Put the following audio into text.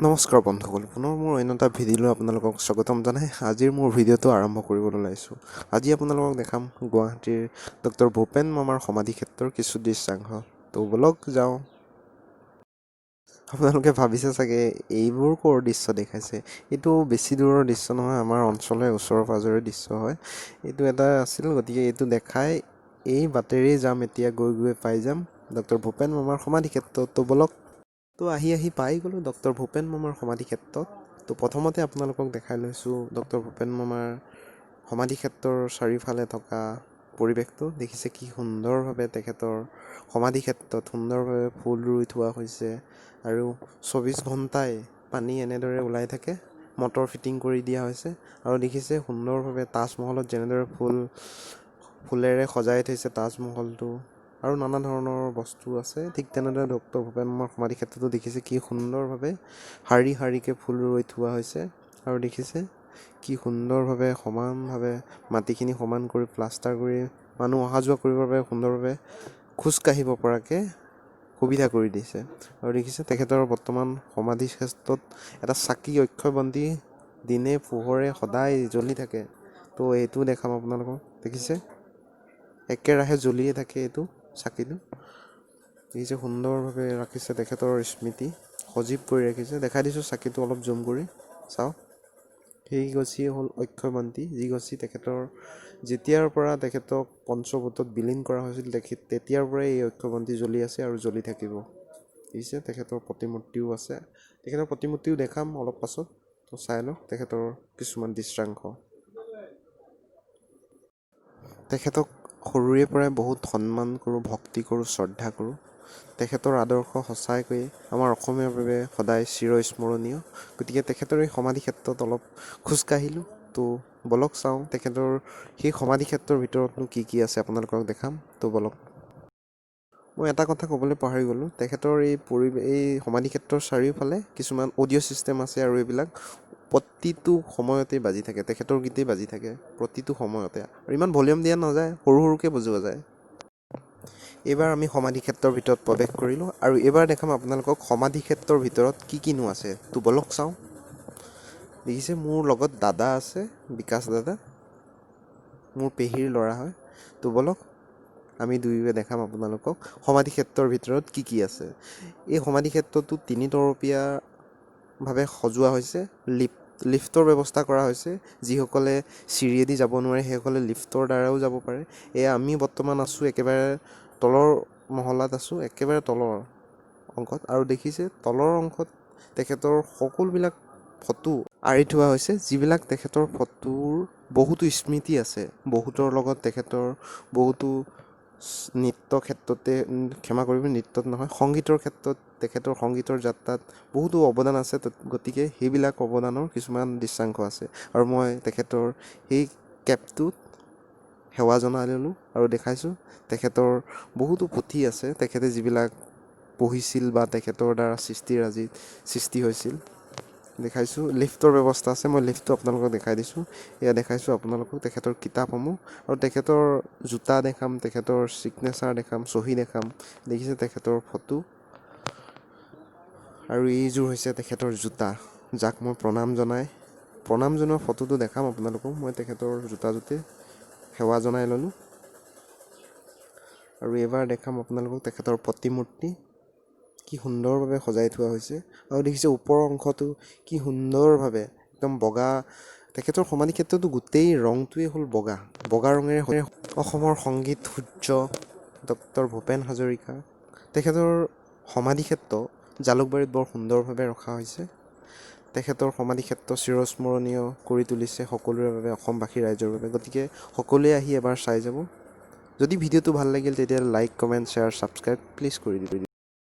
নমস্কাৰ বন্ধুসকল, পুনৰ মোৰ অন্য এটা ভিডিঅ'লৈ আপোনালোকক স্বাগতম জনাই আজিৰ মোৰ ভিডিঅ'টো আৰম্ভ কৰিবলৈ ওলাইছোঁ। আজি আপোনালোকক দেখাম গুৱাহাটীৰ ডক্টৰ ভূপেন মামাৰ সমাধি ক্ষেত্ৰৰ কিছু দৃশ্যাংশ। তো ব'লক যাওঁ। আপোনালোকে ভাবিছে চাগে, এইবোৰ ক'ৰ দৃশ্য দেখাইছে? এইটো বেছি দূৰৰ দৃশ্য নহয়, আমাৰ অঞ্চলৰে ওচৰে পাঁজৰে দৃশ্য হয়। এইটো এটা আছিল, গতিকে এইটো দেখাই এই বাটেৰেই যাম। এতিয়া গৈ গৈ পাই যাম ডক্টৰ ভূপেন মামাৰ সমাধি ক্ষেত্ৰত। তো ব'লক। তো আহি আহি পাই গ'লোঁ ডক্টৰ ভূপেন মামাৰ সমাধি ক্ষেত্ৰত। তো প্ৰথমতে আপোনালোকক দেখাই লৈছোঁ ডক্টৰ ভূপেন মামাৰ সমাধি ক্ষেত্ৰৰ চাৰিওফালে থকা পৰিৱেশটো। দেখিছে, কি সুন্দৰভাৱে তেখেতৰ সমাধি ক্ষেত্ৰত সুন্দৰভাৱে ফুল ৰুই থোৱা হৈছে আৰু 24 ঘণ্টাই পানী এনেদৰে ওলাই থাকে, মটৰ ফিটিং কৰি দিয়া হৈছে। আৰু দেখিছে, সুন্দৰভাৱে তাজমহলত যেনেদৰে ফুলেৰে সজাই থৈছে তাজমহলটো আৰু নানা ধৰণৰ বস্তু আছে, ঠিক তেনেদৰে ডক্টৰ ভূপেন মামাৰ সমাধি ক্ষেত্ৰতো দেখিছে, কি সুন্দৰভাৱে শাৰী শাৰীকৈ ফুল ৰুই থোৱা হৈছে। আৰু দেখিছে, কি সুন্দৰভাৱে সমানভাৱে মাটিখিনি সমান কৰি প্লাষ্টাৰ কৰি মানুহ অহা যোৱা কৰিবৰ বাবে সুন্দৰভাৱে খোজকাঢ়িব পৰাকৈ সুবিধা কৰি দিছে। আৰু দেখিছে, তেখেতৰ বৰ্তমান সমাধি ক্ষেত্ৰত এটা চাকি, অক্ষয় বন্তি দিনে পোহৰে সদায় জ্বলি থাকে। তো এইটোও দেখাম আপোনালোকক। দেখিছে, একেৰাহে জ্বলিয়ে থাকে এইটো চাকিটো। দেখিছে, সুন্দৰভাৱে ৰাখিছে, তেখেতৰ স্মৃতি সজীৱ কৰি ৰাখিছে। দেখাই দিছোঁ চাকিটো অলপ জুম কৰি, চাওক। সেই গছিয়ে হ'ল অক্ষয় বন্তি, যি গছি তেখেতৰ যেতিয়াৰ পৰা তেখেতক পঞ্চভূতত বিলীন কৰা হৈছিল, তেতিয়াৰ পৰাই এই অক্ষয় বন্তি জ্বলি আছে আৰু জ্বলি থাকিব। দেখিছে, তেখেতৰ প্ৰতিমূৰ্তিও আছে। তেখেতৰ প্ৰতিমূৰ্তিও দেখাম অলপ পাছত। তো চাই লওক তেখেতৰ কিছুমান দৃশ্যাংশ। তেখেতক সৰুৰে পৰাই বহুত সন্মান কৰোঁ, ভক্তি কৰোঁ, শ্ৰদ্ধা কৰোঁ। তেখেতৰ আদৰ্শ সঁচাকৈয়ে আমাৰ অসমীয়াৰ বাবে সদায় চিৰস্মৰণীয়। গতিকে তেখেতৰ এই সমাধি ক্ষেত্ৰত অলপ খোজকাঢ়িলোঁ। তো ব'লক চাওঁ, তেখেতৰ সেই সমাধি ক্ষেত্ৰৰ ভিতৰতনো কি কি আছে, আপোনালোকক দেখাম। তো ব'লক। মই এটা কথা ক'বলৈ পাহৰি গ'লোঁ। তেখেতৰ এই সমাধি ক্ষেত্ৰৰ চাৰিওফালে কিছুমান অডিঅ' ছিষ্টেম আছে আৰু এইবিলাক প্ৰতিটো সময়তেই বাজি থাকে, তেখেতৰ গীতেই বাজি থাকে প্ৰতিটো সময়তে। আৰু ইমান ভলিউম দিয়া নাযায়, সৰু সৰুকৈ বজোৱা যায়। এইবাৰ আমি সমাধি ক্ষেত্ৰৰ ভিতৰত প্ৰৱেশ কৰিলোঁ আৰু এইবাৰ দেখাম আপোনালোকক সমাধি ক্ষেত্ৰৰ ভিতৰত কি কিনো আছে। তো ব'লক চাওঁ। দেখিছে, মোৰ লগত দাদা আছে, বিকাশ দাদা, মোৰ পেহীৰ ল'ৰা হয়। তো ব'লক, আমি দুয়োৱে দেখাম আপোনালোকক সমাধি ক্ষেত্ৰৰ ভিতৰত কি কি আছে। এই সমাধি ক্ষেত্ৰটো তিনিতৰপীয়াভাৱে সজোৱা হৈছে। লিফ্টৰ ব্যৱস্থা কৰা হৈছে। যিসকলে চিৰিয়েদি যাব নোৱাৰে, সেইসকলে লিফ্টৰ দ্বাৰাও যাব পাৰে। এয়া আমি বৰ্তমান আছোঁ একেবাৰে তলৰ মহলাত আছোঁ, একেবাৰে তলৰ অংশত। আৰু দেখিছে, তলৰ অংশত তেখেতৰ সকলোবিলাক ফটো আঁৰি থোৱা হৈছে, যিবিলাক তেখেতৰ ফটোৰ বহুতো স্মৃতি আছে। বহুতৰ লগত তেখেতৰ বহুতো নৃত্য ক্ষেত্ৰতে, ক্ষমা কৰিব, নৃত্যত নহয়, সংগীতৰ ক্ষেত্ৰত তেখেতৰ সংগীতৰ যাত্ৰাত বহুতো অৱদান আছে। গতিকে সেইবিলাক অৱদানৰ কিছুমান দৃশ্যাংশ আছে। আৰু মই তেখেতৰ সেই কেপটোত সেৱা জনাই ল'লোঁ। আৰু দেখাইছোঁ, তেখেতৰ বহুতো পুথি আছে, তেখেতে যিবিলাক পঢ়িছিল বা তেখেতৰ দ্বাৰা সৃষ্টিৰাজি সৃষ্টি হৈছিল। দেখাইছোঁ, লিফ্টৰ ব্যৱস্থা আছে। মই লিফ্টটো আপোনালোকক দেখাই দিছোঁ। এয়া দেখাইছোঁ আপোনালোকক তেখেতৰ কিতাপসমূহ আৰু তেখেতৰ জোতা দেখাম, তেখেতৰ ছিগনেচাৰ দেখাম, চহী দেখাম। দেখিছে, তেখেতৰ ফটো আৰু এইযোৰ হৈছে তেখেতৰ জোতা, যাক মই প্ৰণাম জনোৱা ফটোটো দেখাম আপোনালোকক। মই তেখেতৰ জোতাযোৰতে সেৱা জনাই ল'লোঁ। আৰু এইবাৰ দেখাম আপোনালোকক তেখেতৰ প্ৰতিমূৰ্তি, কি সুন্দৰভাৱে সজাই থোৱা হৈছে। আৰু দেখিছে, ওপৰৰ অংশটো কি সুন্দৰভাৱে একদম বগা। তেখেতৰ সমাধি ক্ষেত্ৰতো গোটেই ৰংটোৱেই হ'ল বগা, বগা ৰঙেৰে। অসমৰ সংগীত সূৰ্য ডক্টৰ ভূপেন হাজৰিকা, তেখেতৰ সমাধি ক্ষেত্ৰ জালুকবাৰীত বৰ সুন্দৰভাৱে ৰখা হৈছে। তেখেতৰ সমাধি ক্ষেত্ৰ চিৰস্মৰণীয় কৰি তুলিছে সকলোৰে বাবে, অসমবাসী ৰাইজৰ বাবে। গতিকে সকলোৱে আহি এবাৰ চাই যাব। যদি ভিডিঅ'টো ভাল লাগিল, তেতিয়াহ'লে like, comment, share, subscribe please কৰি দিব।